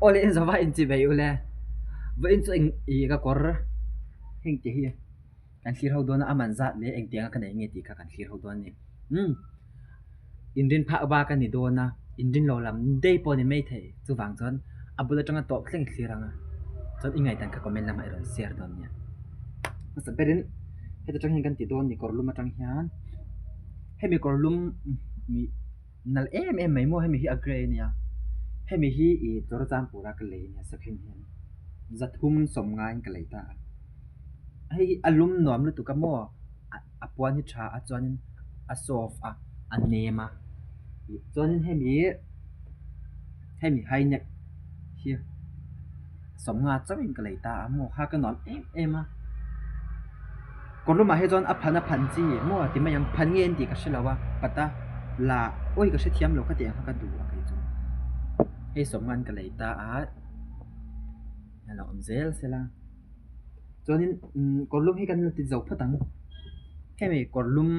Aw le in zova in chi bei ule. Vawiin chu eng ih ka kawr heng te hi kan thlir ho dawn a, a man zat leh engtianga ka nei nge tih kha kan thlir ho dawn a ni. Umm inrin phah bak a ni dawn a, inrin lo lam daih pawh a ni maithei. Chuvang chuan a bul atanga tawp thleng thlir ang a, chuan i ngaihdan kha comment lamah i rawn share dawn nia. Hmasa berin heta tang hian kan ti dawn a ni kawr lum atang hian hemi kawr lum ih nalh em em mai maw hemi hi a grey a nia, hemi hi ih Chawrchangpura ka lei a nia sakhin hian zathum sawm ngaiin ka lei ta a, hei hi a lum nuam lutuk a maw a puan hi tha a chuanin a soft a a nem a chuanin hemi hemi high neck hi sawmnga chauhin ka lei ta a maw kha ka nuam em em a kawr lumah hi chuan a phan a phan chi maw ti mai ang phan nge an tih ka hre lo a pata la awi ka hrethiam lo kha tih ang kha ka duh a kei chu hei sawmnga an ka lei ta a a lo awm zel sela. Chuanin umm kawr lum hi kan la ti zo phawt ang. Hemi kawr lum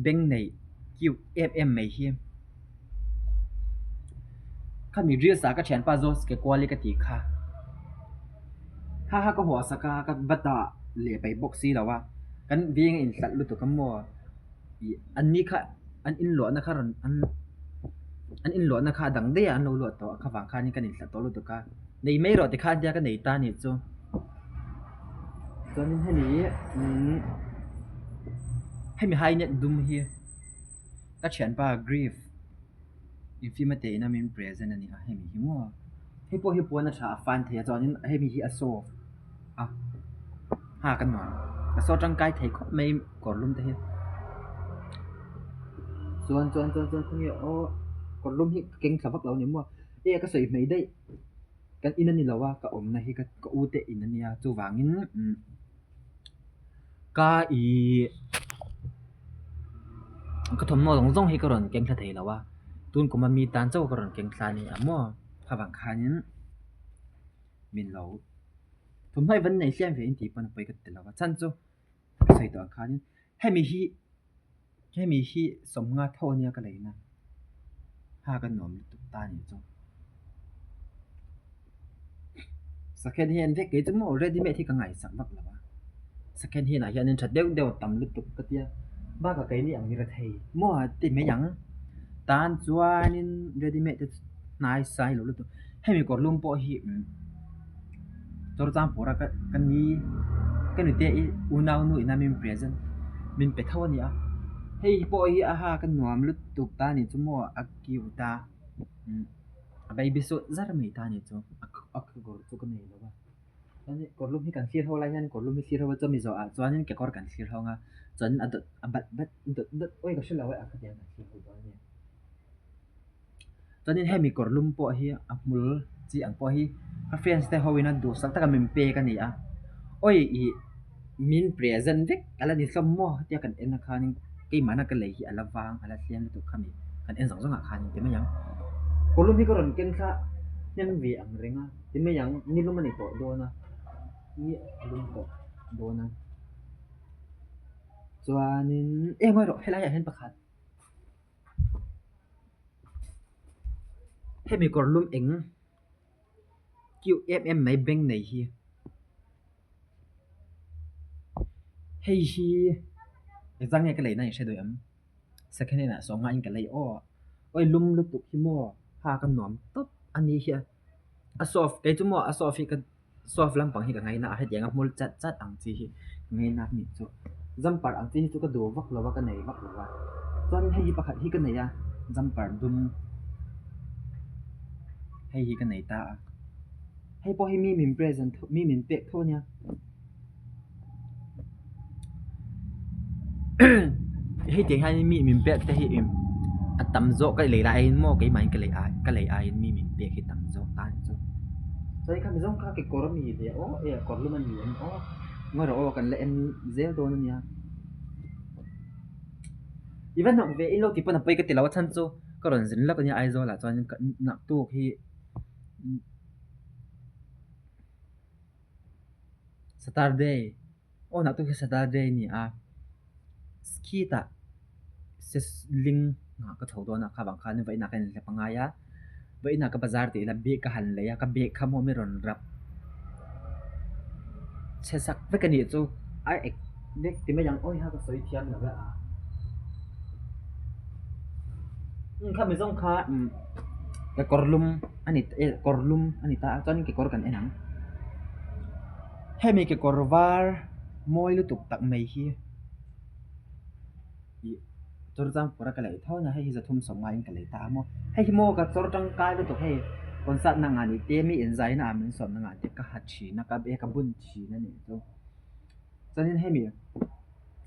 beng neih cute em em mai hi khami reels ah ka thianpa zawng ke kual hi ka tih kha. Kha kha ka huah sak a ka va dah leh paih bawk si lo a kan veng a inhlat lutuk a maw ih an ni kha an inluahna kha rawn an an inluahna kha a dang daih a an lo luah tawh a kha vang khanin kan inhlat tawh lutuk a. Nei mai rawh tikhan tia ka nei ta anih chu. Chuanin hemi umm hemi high neck dum hi ka thianpa grief infim a tein a min present a ni a hemi hi maw. Hei pawh hi puan a tha a fan thei a chuanin hemi hi a soft a ha ka nuam ka saw tangkai thei khawp mai kawr lum te hi. Chuan chuan chuan chuan khawnge aw kawr lum hi ka keng thla vak lo a ni maw e ka sawi hmei daih. Kan in a ni lo a, ka awmna hi ka u te in a nia chuvangin umm ka ihh ka thawmhnaw zawng zawng hi ka rawn keng thla thei lo a, tun kum a mi tan chauh ka rawn keng thla a ni ang maw khavang khanin min lo thawmhnaw hi van nei hliam ve in tih pawn a pawi ka ti lo a chhan chu ka sawi tawh ang khanin hemi hi. Hemi hi sawmnga tho ania ka leina ha ka nuam lutuk ta anih chu. Second hand vek kei chu maw ready made hi ka ngaihsak vak lo a second hand ah hianin tha deuh deuh a tam lutuk ka tia bakah keini ang nira thei maw ti mai ang tan chuanin ready made te chu hnai sai lo lutuk hemi kawr lum pawh hi umm. Chawrchangpawra ka ka ni ka nute i unau nu ina min present min pe tho a ni a hei pawh hi a ha ka nuam lutuk ta ni chu maw a cute a umm a baby suit zar mai ta ni chu a kawr chu ka nei lo a chuan kawr lum hi kan thlir ho lai hian kawr lum hi thlir ho a chumi zawhah chuanin kekawr kan thlir ho ang a chuanin a dawt a bat bat dawt dawt awi ka hre lo e a khatiang kan thlir ho dawn a ni. Chuanin hemi kawr lum pawh hi a hmul chi ang pawh hi ka friends te ho in a duhsak taka min pek a ni a awi ih min present vek a la ni hlawm maw tia kan en a khanin keimahna ka lei hi a la vang a la hliam lutuk khami kan en zawng zawng ah khanin ti mai ang kawr lum hi ka rawn ken thla hnem ve ang reng a ti mai ang ni lum a ni tawh dawn a ni a lum tawh dawn a chuanin eng erawh helai ah hian pakhat. Hemi kawr lum eng cute em em mai beng nei hi hei hi engzah nge ka lei na in hre duh em second hand ah sawmnga in ka lei aw awi lum lutuk hi maw ha ka nuam tawp a ni hi a a soft kei chu maw a soft hi ka. Soft lampang hi ka ngaina a hetiang a hmul chat chat ang chi hi ka ngaina a nih chu jumper ang chi hi chu ka duh vak lo a ka nei vak lo a chuan hei hi pakhat hi ka nei a jumper dum hei hi ka nei ta a hei pawh hi mi min present mi min pek tho a nia. Hei tiang hian mi min pek te hi a tam zawk ka lei lai aiin maw keimah in ka lei ai ka lei aiin mi min pek hi tam zawk ta ni chu. Chuan kha mizawng kha kekawr a mi ve aw e kawr lum a ni em aw ngawi rawh aw kan la en zel dawn a nia. I va hnawk ve in lo ti pawn a pawi ka ti lo a chhan chu ka rawn zin lawk a nia Aizawl ah chuan naktuk hi. Saturday aw nah tu khi Saturday a ni a khitah ling ah ka chho dawn a kha vang khan vawiinah ka inhlep a ngai a. Vawiinah ka bazar tih ila bag ka han lei a, ka bag kha maw mi rawn rap chhe sak vek a nih chu a ek vek ti mai ang awi ha ka sawi thiam lo e a. Umm kha mizawng kha umm kekawr lum a ni eh kawr lum a ni ta a chuan kekawr kan en ang. Hemi kekawr var mawi lutuk tak mai hi ih chawr changpura ka lei tho a hei hi zathum sawm ngaiin ka lei ta a maw hei hi maw ka chawr tangkai lutuk hei concert na ngah ni te mi inzai na ah min sawm na ngah te ka ha thin a ka be ka bun thin a nih chu chuanin hemi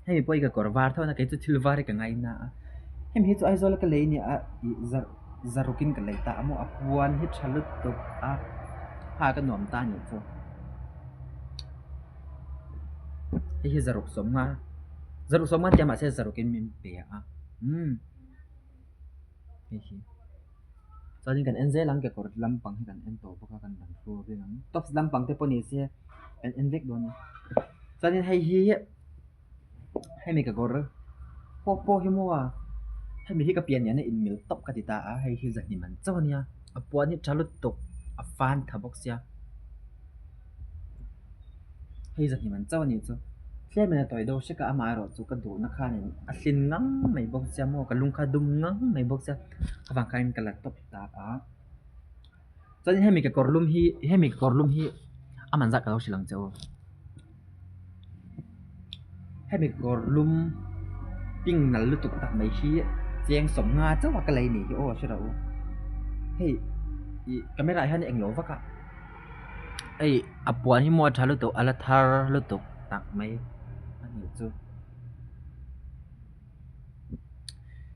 hemi pawh hi ka kawr var tho a kei chu thil var hi ka ngaina a hemi hi chu Aizawl a ka lei nia ih zarh zaruk in ka lei ta a maw a puan hi tha lutuk a ha ka nuam ta a nih chu. Hei hi zaruk sawmnga zaruk sawmnga tia mahse zarukin min pe a umm hei hi chuanin kan en zel ang kekawr lampang hi kan en tawh bawk a kan rawn hru ring ang tops lampang te pawh ni se kan en vek dawn a chuanin hei hi hemi kekawr pawh pawh hi maw a hemi hi ka pian nen a inmil tawp ka ti ta a hei hi zahnim an chauh a nia a puan hi tha lutuk a fan tha bawk sia. Hei zahnim an chauh a nih chu tlem in a tawi deuh hrek a amaherawh chu ka duhna khanin a hlin ngang mai bawk sia maw ka lung kha a dum ngang mai bawk sia avang khanin ka la tawp ta a chuanin hemi kekawr lum hi hemi kekawr lum hi a man zat ka lo hrilh ang che u hemi kekawr lum pink nal lutuk tak mai hi cheng sawmnga chauh a ka lei nih hi aw hre rawh u hei ih camera ah hian englo vak a. Hei a puan hi maw a tha lutuk a la thar lutuk tak mai a nih chu.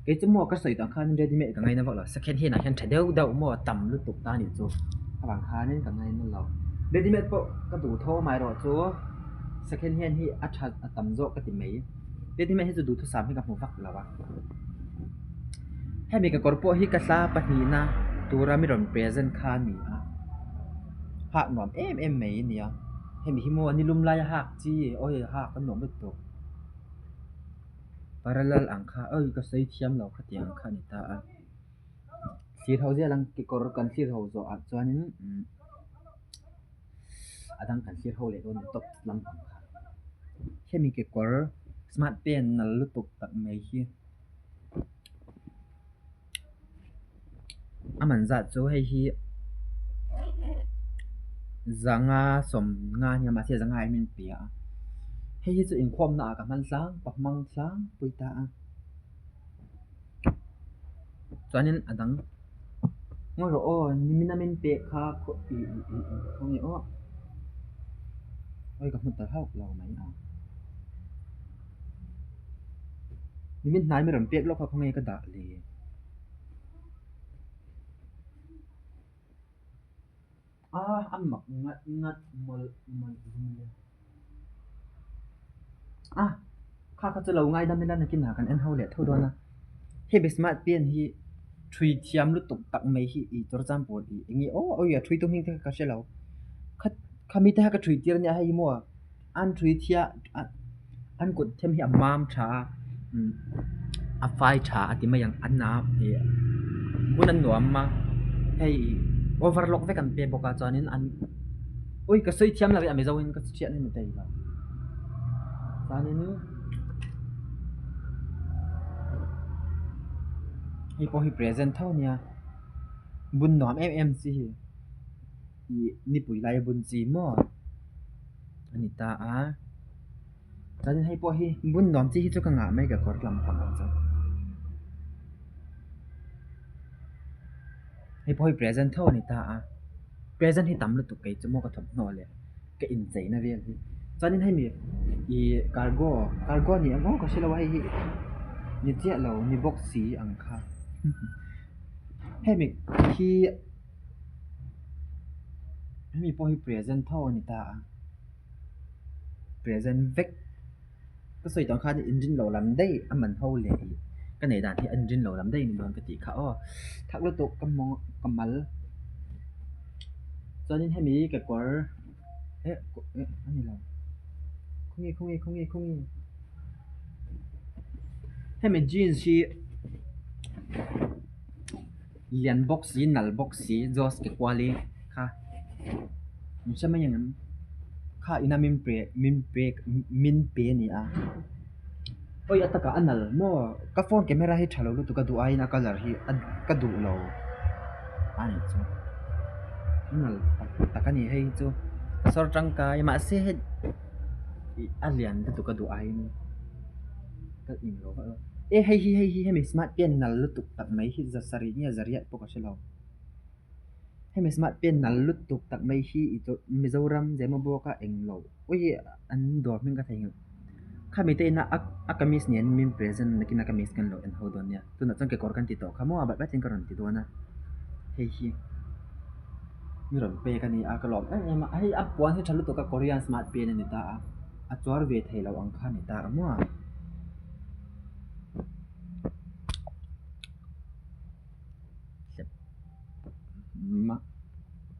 Kei chu maw ka sawi tawh ang khan ready made ka ngaina vak lo second hand ah hian tha deuh deuh maw tam lutuk ta a nih chu avang khanin ka ngaina lo. Ready made pawh ka duh tho amaherawh chu second hand hi a tha a tam zawk ka ti mai. Ready made hi chu duhthusam hi ka hmu vak lo a. Hemi kekawr pawh hi ka hla pahnihna tura mi rawn present kha a ni a hak nuam em em mai a ni a hemi hi maw nilum laia hak chi awi hak a nuam lutuk parallel ang kha awi ka sawi thiam lo khatiang kha a ni ta a thlir ho zel ang kekawr kan thlir ho zawh ah chuanin umm a dang kan thlir ho leh dawn a ni tawp lampang kha hemi kekawr smart pen nal lutuk tak mai hi. A man zat chu hei hi zanga sawmnga a nia mahse zanga in min pe a hei hi chu inkhawm naah ka hman tlang ka hmang tlangpui ta a chuanin a dang ngawi rawh aw nimin a min pek kha ih ih ih khawnge aw awi ka hmu ta hauh lo mai ang. Nimin hnai mi rawn pek lawk kha khawnge ka dah le? A a mak ngat ngat mawlh mawlh vum le. A kha kha chu lo ngaidam ila nakinah kan en ho leh tho dawn a. Hei bismart pen hi thui thiam lutuk tak mai hi ih chawr chang pawl ih eng nge aw awi a thui tum hming te kha ka hre lo. Kha khami te kha ka thui tir a nia hei hi maw. An thui thiah an kut them hi a mam tha a a fai tha a ti mai ang an a ih bun an nuam a hei overlock vek an pe bawk a chuanin an ui ka sawi thiam lo e a mizo in ka chhiat na ni thei lo chuanin hei pawh hi present tho a nia bun nuam em em chi hi ih nipui laia bun chi maw. A ni ta a chuan hei pawh hi bun nuam chi hi chu ka ngah mai ka kawr lampang ang chu hei pawh hi present tho a ni ta a present hi tam lutuk kei chu maw ka thawmhnaw leh ka inchei na vel hi chuanin hemi ih cargo cargo a ni ang aw ka hre lo a hei hi ni chiah lo ni bawk si ang kha hemi hi. Hemi pawh hi present tho a ni ta a present vek ka sawi tawh ang khan inrin lo lam daih a man ho leh ih ka neih dan hi a inrin lo lam daih a ni dawn ka tih kha aw thak lutuk ka mawng ka mal chuanin hemi kekawr eh eh a ni lo khawnge khawnge khawnge khawnge hemi jeans hi. Lian bawk si nal bawk si Jos ke kuali kha min hre mai ang em kha ina min pe min pek min pe a ni a awi a takah a nal maw ka phone camera hi tha lo lutuk a duh aiin a colour hi a ka duh lo a nih chu a nal tak tak a ni hei chu sawr tangkai mahse hei ih a lian lutuk a duh aiin. Ka in lo vak lo. E hei hi hei hi hemi smart pen nal lutuk tak mai hi za sarih nge zariat pawh ka hre lo. Hemi smart pen nal lutuk tak mai hi i chu Mizoram Zemabawk a eng lo ui an dawr hming ka theihnghilh. Khami te ina a a kamis nen min present nakin a kamis kan lo en ho dawn nia. Tunah chuan kekawr kan ti tawh kha maw a bat batin ka rawn ti dawn a. Hei hi mi rawn pek a ni a ka lawm em em a. Hei a puan hi tha lutuk a Korean smart pen a ni ta a. A chuar ve thei lo ang kha a ni ta a maw? Hlep mah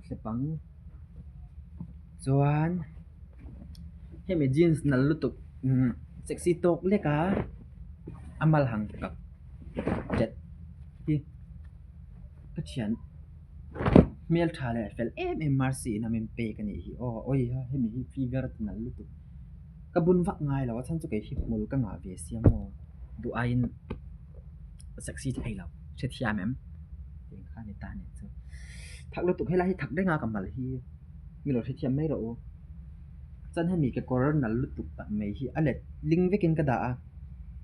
hlep ang chuan hemi jeans nalh lutuk umm sexy tawk lek a a mal hang kap ṭet hi ka thian. Hmel tha leh fel em em Mercy in a min pek a nih hi aw awi a hemi hi figure ti nalh lutuk ka bun vak ngai lo a chhan chu kei hi hmul ka ngah ve sia maw duh aiin sexy thei lo hrethiam em tih kha a ni ta a nih chu thak lutuk helai hi thak reng a ka mal hi mi lo hrethiam mai rawh u chuan hemi kekawr nalh lutuk tak mai hi a let ling vekin ka dah a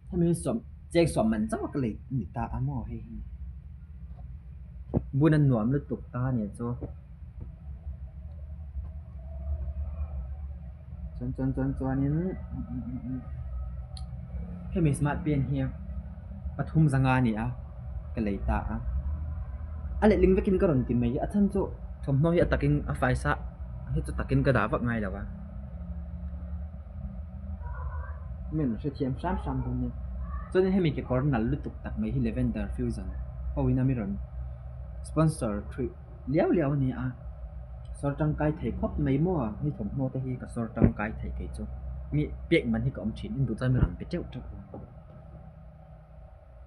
hemi hi sawm cheng sawm man chauh a ka lei a ni ta a maw hei hi. Bun a nuam lutuk ta a nih chu. Chuan chuan chuan chuanin hemi smart pen hi pathum zanga a ni a ka lei ta a. A letling vekin ka rawn ti mai a chhan chu thawmhnaw hi a takin a faisa hi chu takin ka dah vak ngai lo a. Min hrethiam hram hram dawn nia. Chuanin hemi kekawr nalh lutuk tak mai hi Lavender Fusion ho in a mi rawn sponsor thuih liau liau a ni a. Sawr tangkai thei khawp mai maw hei thawmhnaw te hi ka sawr tangkai thei kei chu. Mi pek man hi ka awm thin in duh chuan mi rawn pe teuh teuh ang.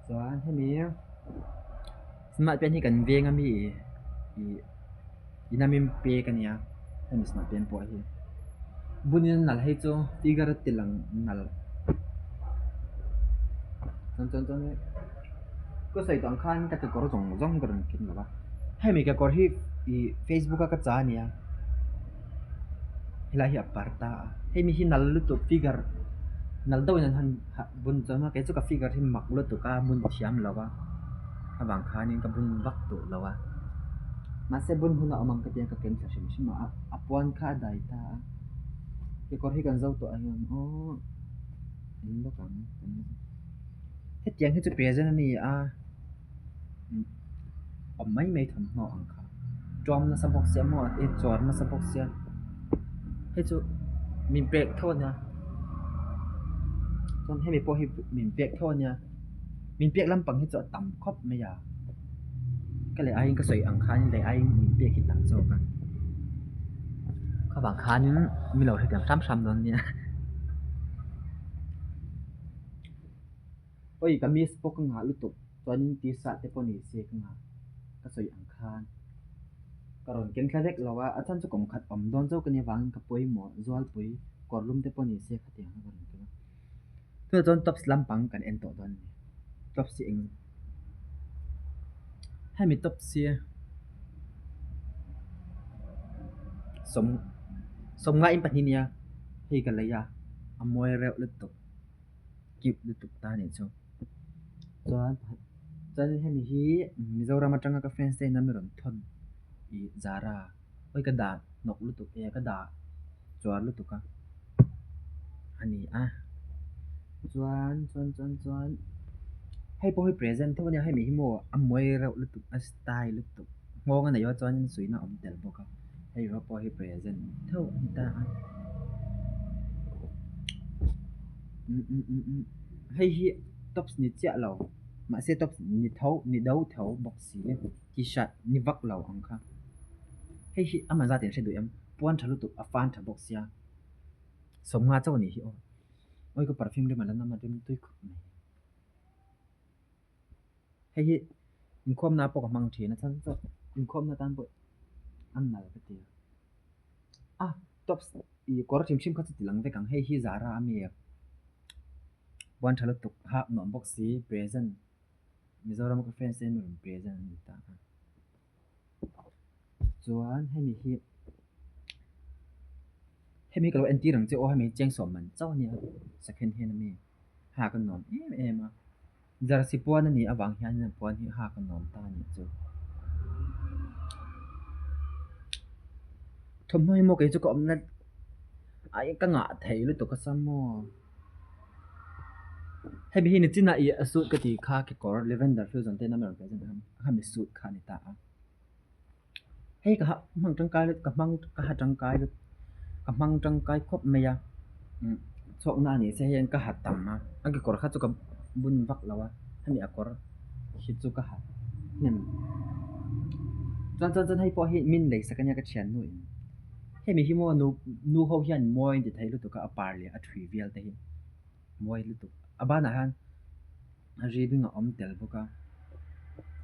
Chuan hemi smart pen hi kan veng a mi ih ina min pek a nia hemi smart pen pawh hi bunin a nalh hei chu figure a ti lang nalh chuan chuan chuan ka sawi tawh ang khan ka kekawr zawng zawng ka rawn ken lo va hemi kekawr hi ih facebook a ka cha a nia helai hi a par ta a hemi hi nalh lutuk figure nalh deuhin an han bun chuan a kei chu ka figure hi mak lutuk a bun thiam lo a avang khanin ka bun vak duh lo a mahse bun hun a awm ang ka tia ka ken thla hrim hrim a a puan kha a dai ta a kekawr hi kan zo tawh ang em aw en bawk ang hetiang hi chu present a ni a. Awm mai mai thawmhnaw ang kha tuam nasa bawk sia maw e chuar nasa bawk sia hei chu min pek tho ania chuan hemi pawh hi min pek tho ania min pek lampang hi chu a tam khawp mai a ka leh aiin ka sawi ang khan leh aiin min pek hi tam zawk a khavang khanin min lo hrethiam hram hram dawn nia. Awi ka miss pawh ka ngah lutuk chuanin t-shirt te pawh ni se ka ngah ka sawi ang khan ka rawn keng thla vek lo a a chhan chu kum khat awm dawn chauh ka nih avangin ka pawimawh zualpui kawr lum te pawh ni se khatiang kha ka rawn keng a tunah chuan tops lampang kan en tawh dawn a ni tops hi eng hemi tops hi sawm sawmnga in pahnih a nia hei ka lei a a mawi reuh lutuk. Cute lutuk ta anih chu chuan chuan hemi hi Mizoram atanga ka friends te in a mi rawn thawn ih Zara awi ka dah hnawk lutuk e ka dah chuar lutuk a a ni a chuan chuan chuan chuan hei pawh hi present tho ania hemi hi maw a mawi reuh lutuk a style lutuk nghawng a neih a chuan suihna a awm tel bawk a. Hei erawh pawh hi present tho a ni ta a hei hi tops ni chiah lo mahse tops ni tho ni do tho bawk si t-shirt ni vak lo ang kha hei hi amah zat in hre duh em puan tha lutuk a fan tha bawk sia sawmnga chauh a nih hi aw awi ka perfume rim a la nam a rim tui khawp mai. Hei hi. Inkhawmna pawh ka hmang thin a chhan chu inkhawmna tan pawh a nal ka ti a. Tops ih kawr hrim hrim kha chu ti lang vek ang hei hi Zara a mi puan tha lutuk hak nuam bawk si present Mizoram a ka friends te hian rawn present an ni ta a. Chuan hemi hi hemi ka lo entir ang che aw hemi hi cheng man chauh a nia second hand a mi hak a nuam em em a jersey puan a nih avang hian puan hi hak a nuam ta a nih chu. Thawmhnaw hi maw kei chu ka awmna ai ka ngah thei lutuk a sam maw. Hemi hi nichinah ih a suit ka tih kha kekawr lavender fusion te number present kha mi suit kha a ni ta a. Hei ka ha hmang tangkai lut ka hmang ka ha tangkai lut ka hmang tangkai khawp mai a umm chhuakna a ni se hian ka ha tam a a kekawr kha chu ka bun vak lo a hemi a kawr hi chu ka ha hnem chuan chuan chuan hei pawh hi min lei sak ania ka thiannu in hemi hi maw nu nu ho hian mawi an ti thei lutuk a a par leh a thui vel te hi mawi lutuk a banah hian a ribbon a awm tel bawk a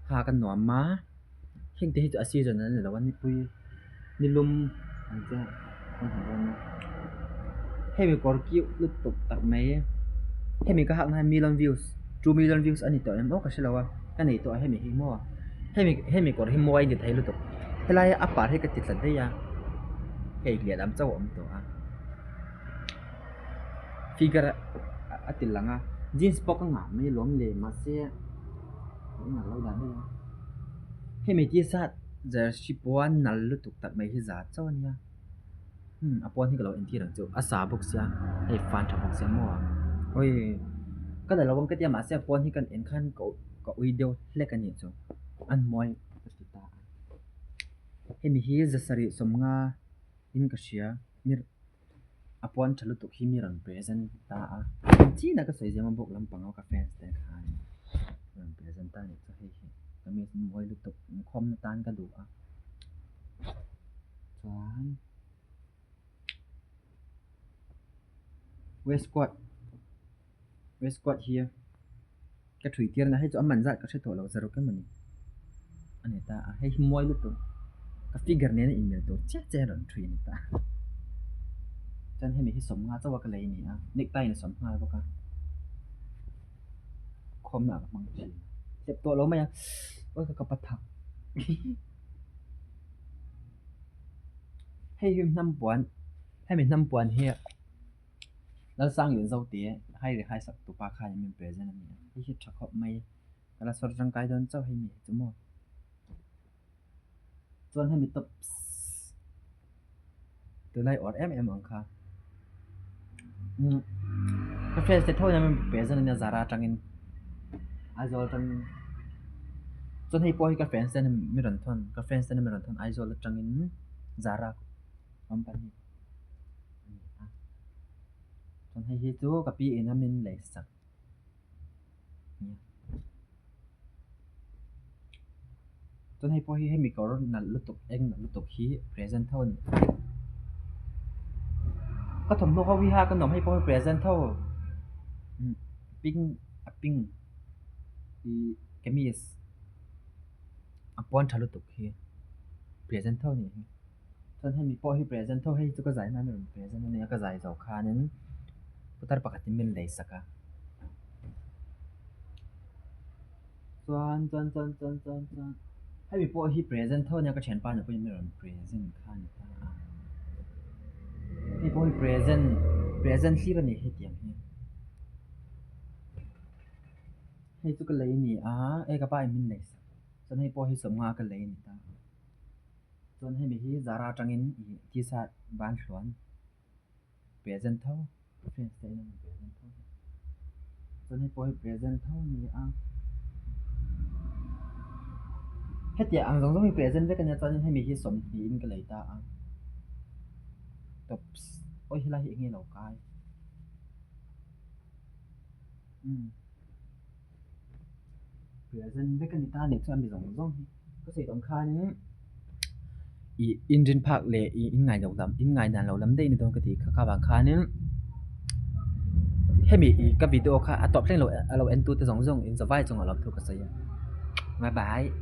ha ka nuam a heng te hi chu a season an ni lo a nipui nilum ang chiah an ha dawn a hemi kawr cute lutuk tak mai hemi ka hakna hi million views two million views a ni tawh em aw ka hre lo a ka nei tawh a hemi hi maw hemi hemi kawr hi mawi a ni thei lutuk helai a par hi ka ti tla daih a hei lehlam chauh a awm tawh a. Figure a ti lang a jeans pawh ka ngah mai alawm le mahse ka ngah lo dan daih a hemi t-shirt jersey puan nal lutuk tak mai hi za chauh a nia umm a puan hi ka lo entir ang chu a sa bawk sia hei fan tha bawk sia maw awii ka la lo ang ka tia mahse a puan hi kan en khan ka ka ui deuh hlek a nih chu an mawi ka ti ta a hemi hi za sarih sawmnga in ka hria. A puan tha lutuk hi mi rawn present ta a chin a ka sawi zema bawk lampang a ka fans te khan rawn present ta a nih chu hei hi kamis mawi lutuk inkhawmna tan ka duh a chuan waistcoat waistcoat hi ka thui tir na hei chu a man zat ka hre tawh lo zaruk em a ni a ni ta a hei hi mawi lutuk ka figure nen a inmil tur chiah chiah a rawn thui a ni ta chuan hemi hi sawmnga chauh a ka lei a ni a necktie in a sawm nghal bawk a khawmna ah ka hmang thin hlep tawh lo mai a awi ka kap a thak hei hi hnam puan hemi hnam puan hi. Lalsang Zote hai ri hai sak tupa khan min present a ni a, hei hi tha khawp mai ka la sawr tangkai dawn chauh hei mi hi chu maw. Chuan hemi tops tunlai awrh em em ang kha umm ka friends te tho hian min present a nia Zara atangin Aizawl atangin chuan hei pawh hi ka friends ten min rawn thawn ka friends ten min rawn thawn Aizawl atangin Zara company. A ni a chuan hei hi chu ka pi in a min lei sak nia chuan hei pawh hi hemi kawr nalh lutuk eng nalh lutuk hi present tho a ni ka thawmhnaw ho hi ha ka nuam hei pawh hi present tho pink a pink ih kamis a puan tha lutuk hi present tho a ni hi. Chuan hemi pawh hi present tho hei chu ka zai hma in a rawn present a nia ka zai zo khanin putar pakhatin min lei sak a chuan chuan chuan chuan chuan chuan hemi pawh hi present tho a nia ka thianpa nupui in min rawn present kha a ni ta a hei pawh hi present present hlir a ni hetiang hi hei chu ka lei a ni a hei ka pa in min lei sak chuan hei pawh hi sawmnga ka lei a ni ta a. Chuan hemi hi Zara atangin ih t-shirt ban hluan present tho friends te in an present tho chuan hei pawh hi present tho a ni a hetiang ang zawng zawng hi present vek a nia chuanin hemi hi sawmhnih in ka lei ta a tops awi helai hi eng nge lo kai umm present vek a ni ta a nih chuan mi zawng zawng hi. Ka sawi tawng khanin ih inrin phak leh ih in ngai loh lam in ngai dan loh lam daih a ni dawn ka tih kha kha vang khanin hemi ih ka video kha a tawp thleng lo a lo en tu te zawng zawng in zavai chungah lawmthu ka sawi a. Bye bye.